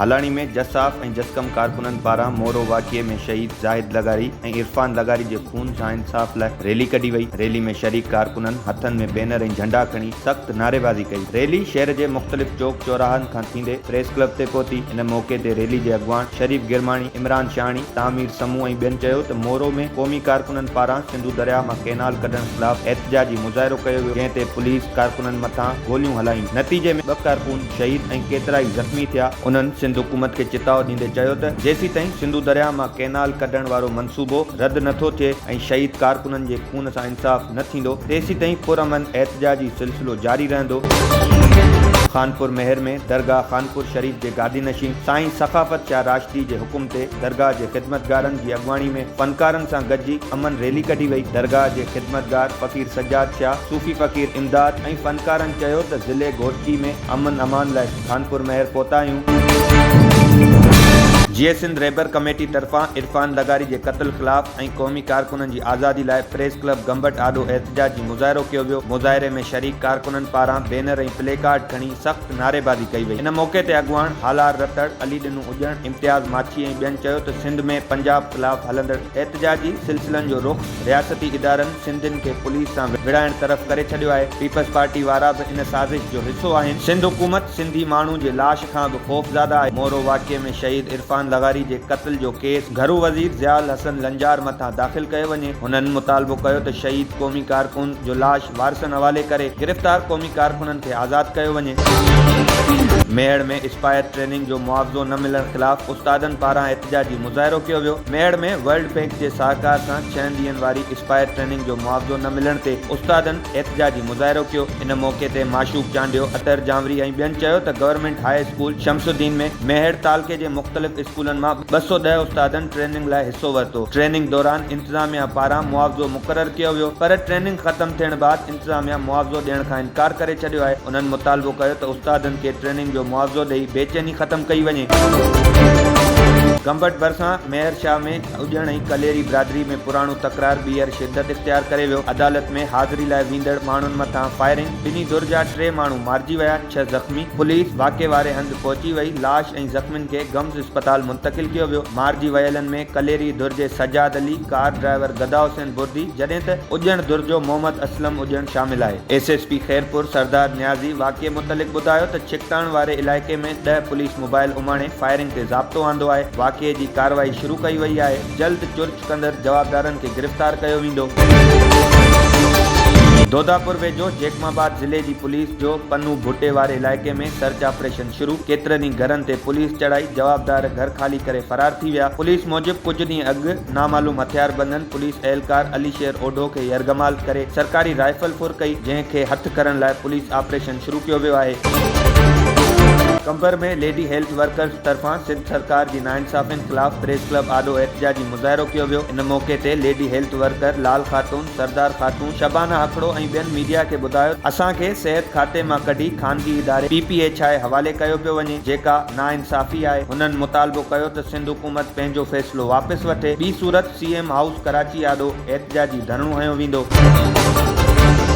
هالاڻي ۾ جساف ۽ جسقم ڪارڪنن پاران مورو واقعي ۾ شهيد زاهد لغاري ۽ عرفان لغاري جي خون سان انصاف لاء ريلي ڪڍي وئي. ريلي ۾ شريڪ ڪارڪنن هٿن ۾ بينر ۽ جهنڊا کڻي سخت نعريبازي ڪئي. ريلي شهر جي مختلف چوڪ چوراهن کان ٿيندي پريس ڪلب تي پهتي. ان موقعي تي ريلي جي اڳواڻ شريف گرماڻي، عمران شاهاڻي، تعمير سمون ۽ ٻين چيو ته مورو ۾ قومي ڪارڪنن پاران سنڌو درياء مان ڪئنال ڪڍڻ خلاف احتجاجي مظاهرو ڪيو ويو جنهن تي پوليس ڪارڪنن مٿان گوليون هلايون نتيجي ۾ ٻه ڪارڪن شهيد ۽ ڪيترائي زخمي ٿيا. انهن سنڌ حڪومت کي چتاء ڏيندي چيو ته جيسيتائين سنڌو درياء مان ڪئنال ڪڍڻ وارو منصوبو رد نه ٿو ٿئي ۽ شهيد ڪارڪنن جي خون سان انصاف نه ٿيندو تيسيتائين پرامن احتجاجي سلسلو جاري رهندو. خانپور مهر ۾ درگاهه خانپور شريف جي گادي نشين سائين سخافت شاهه راشدي جي حڪم تي درگاهه جي خدمتگارن جي اڳواڻي ۾ فنڪارن سان گڏجي امن ريلي ڪڍي وئي. درگاهه جي خدمتگار فقير سجاد شاهه، صوفي فقير امداد ۽ فنڪارن چيو ته ضلعي گهوٽڪي ۾ امن امان لاء خانپور مهر پهتا آهيون. جيئي سنڌ رهبر ڪميٽي طرفان عرفان لغاري جي قتل خلاف ۽ قومي ڪارڪنن جي آزادي لاء پريس ڪلب گمبٽ آڏو احتجاجي مظاهرو ڪيو ويو. مظاهري ۾ شريڪ ڪارڪنن پاران بينر ۽ پلي ڪارڊ کڻي سخت نعريبازي ڪئي وئي. ان موقعي تي اڳواڻ هالار رتڙ، علي ڏنو اڄڻ، امتياز ماڇي ۽ ٻين چيو ته سنڌ ۾ پنجاب خلاف هلندڙ احتجاجي سلسلن جو رخ رياستي ادارن سنڌين کي پوليس سان وڙهائڻ طرف ڪري ڇڏيو آهي، پيپلز پارٽي وارا به ان سازش جو حصو آهن، سنڌ حڪومت سنڌي ماڻهو جي لاش کان به خوفزده آهي، مورو واقعي ۾ شهيد عرفان لغاري جي قتل جو ڪيس گهرو وزير ضياء الحسن لنجار مٿان داخل ڪيو وڃي، هنن مطالبو ڪيو ته شهيد قومي ڪارڪن جو لاش وارثن حوالي ڪري گرفتار قومي ڪارڪنن کي آزاد ڪيو وڃي. ميهڙ ۾ اسپائر ٽريننگ جو معاوضو نه ملڻ خلاف استادن پاران احتجاجي مظاهرو ڪيو ويو، ميهڙ ۾ ورلڊ بئنڪ جي سهڪار سان ڇهن ڏينهن واري اسپائر ٽريننگ جو معاوضو نه ملڻ تي استادن احتجاجي مظاهرو ڪيو، ان موقعي تي معشوق چانڊيو، اطهر جانوري ۽ ٻين چيو ته government high school Shamsuddin ۾ Mehar تعلقي جي مختلف اسڪولن مان 210 استادن ٽريننگ لاء حصو ورتو، ٽريننگ دوران انتظاميا پاران معاوضو مقرر ڪيو ويو پر ٽريننگ ختم ٿيڻ بعد انتظاميا معاوضو ڏيڻ کان انڪار ڪري ڇڏيو آهي، انهن مطالبو ڪيو ته استادن کي ٽريننگ جو معاوضو ڏئي بيچيني ختم ڪئي وڃي. گمبٽ ڀرسان ميهر شاهه ۾ اڄڻ ۽ ڪليري برادري ۾ پراڻو تڪرار ٻيهر شدت اختيار ڪري ويو، عدالت ۾ حاضري لاء ويندڙ ماڻهن مٿان فائرنگ، ٻنهي ڌر جا ٽي ماڻهو مارجي ويا، ڇهه زخمي، پوليس واقعي واري هنڌ پهچي وئي، لاش ۽ زخمين کي گمز اسپتال منتقل ڪيو ويو، مارجي ويلن ۾ ڪليري ڌر جي سجاد علي، ڪار ڊرائيور گدا حسين بردي، جڏهن ته اڄڻ ڌر جو محمد اسلم اڄڻ شامل آهي. S S P Khairpur Sardar Niazi واقعي متعلق ٻڌايو ته ڇڪتاڻ واري علائقي ۾ ڏهه پوليس موبائل اماڻي فائرنگ تي ضابطو آندو آهي، واقعي جي ڪارروائي شروع ڪئي وئي آهي، جلد چرچ ڪندڙ جوابدارن کي گرفتار ڪيو ويندو. دوداپور ويجهو جيڪب آباد ضلعي جي پوليس جو پنو ڀٽي واري علائقي ۾ سرچ آپريشن شروع، ڪيترن ئي گهرن تي پوليس چڙهائي، جوابدار گهر خالي ڪري فرار ٿي ويا، پوليس موجب ڪجهه ڏينهن اڳ نامعلوم هٿياربندن پوليس اهلڪار علي شير اوڍو کي يرغمال ڪري سرڪاري رائفل ڦر ڪئي، جنهن کي هٿ ڪرڻ لاء پوليس آپريشن شروع ڪيو ويو آهي. قمبر ۾ ليڊي هيلٿ ورڪرز طرفان سنڌ سرڪار جي ناانصافين خلاف پريس ڪلب آڏو احتجاجي مظاهرو ڪيو ويو، ان موقعي تي lady health worker Lal Khatoon, Sardar Khatoon, Shabana Hakro ۽ ٻين ميڊيا کي ٻڌايو ته اسان کي صحت کاتي مان ڪڍي خانگي اداري پي پي ايڇ I حوالي ڪيو پيو وڃي جيڪا ناانصافي آهي، هنن مطالبو ڪيو ته سنڌ حڪومت پنهنجو فيصلو واپس وٺي، ٻي صورت سي ايم هائوس ڪراچي آڏو احتجاجي ڌرڻو هنيو ويندو.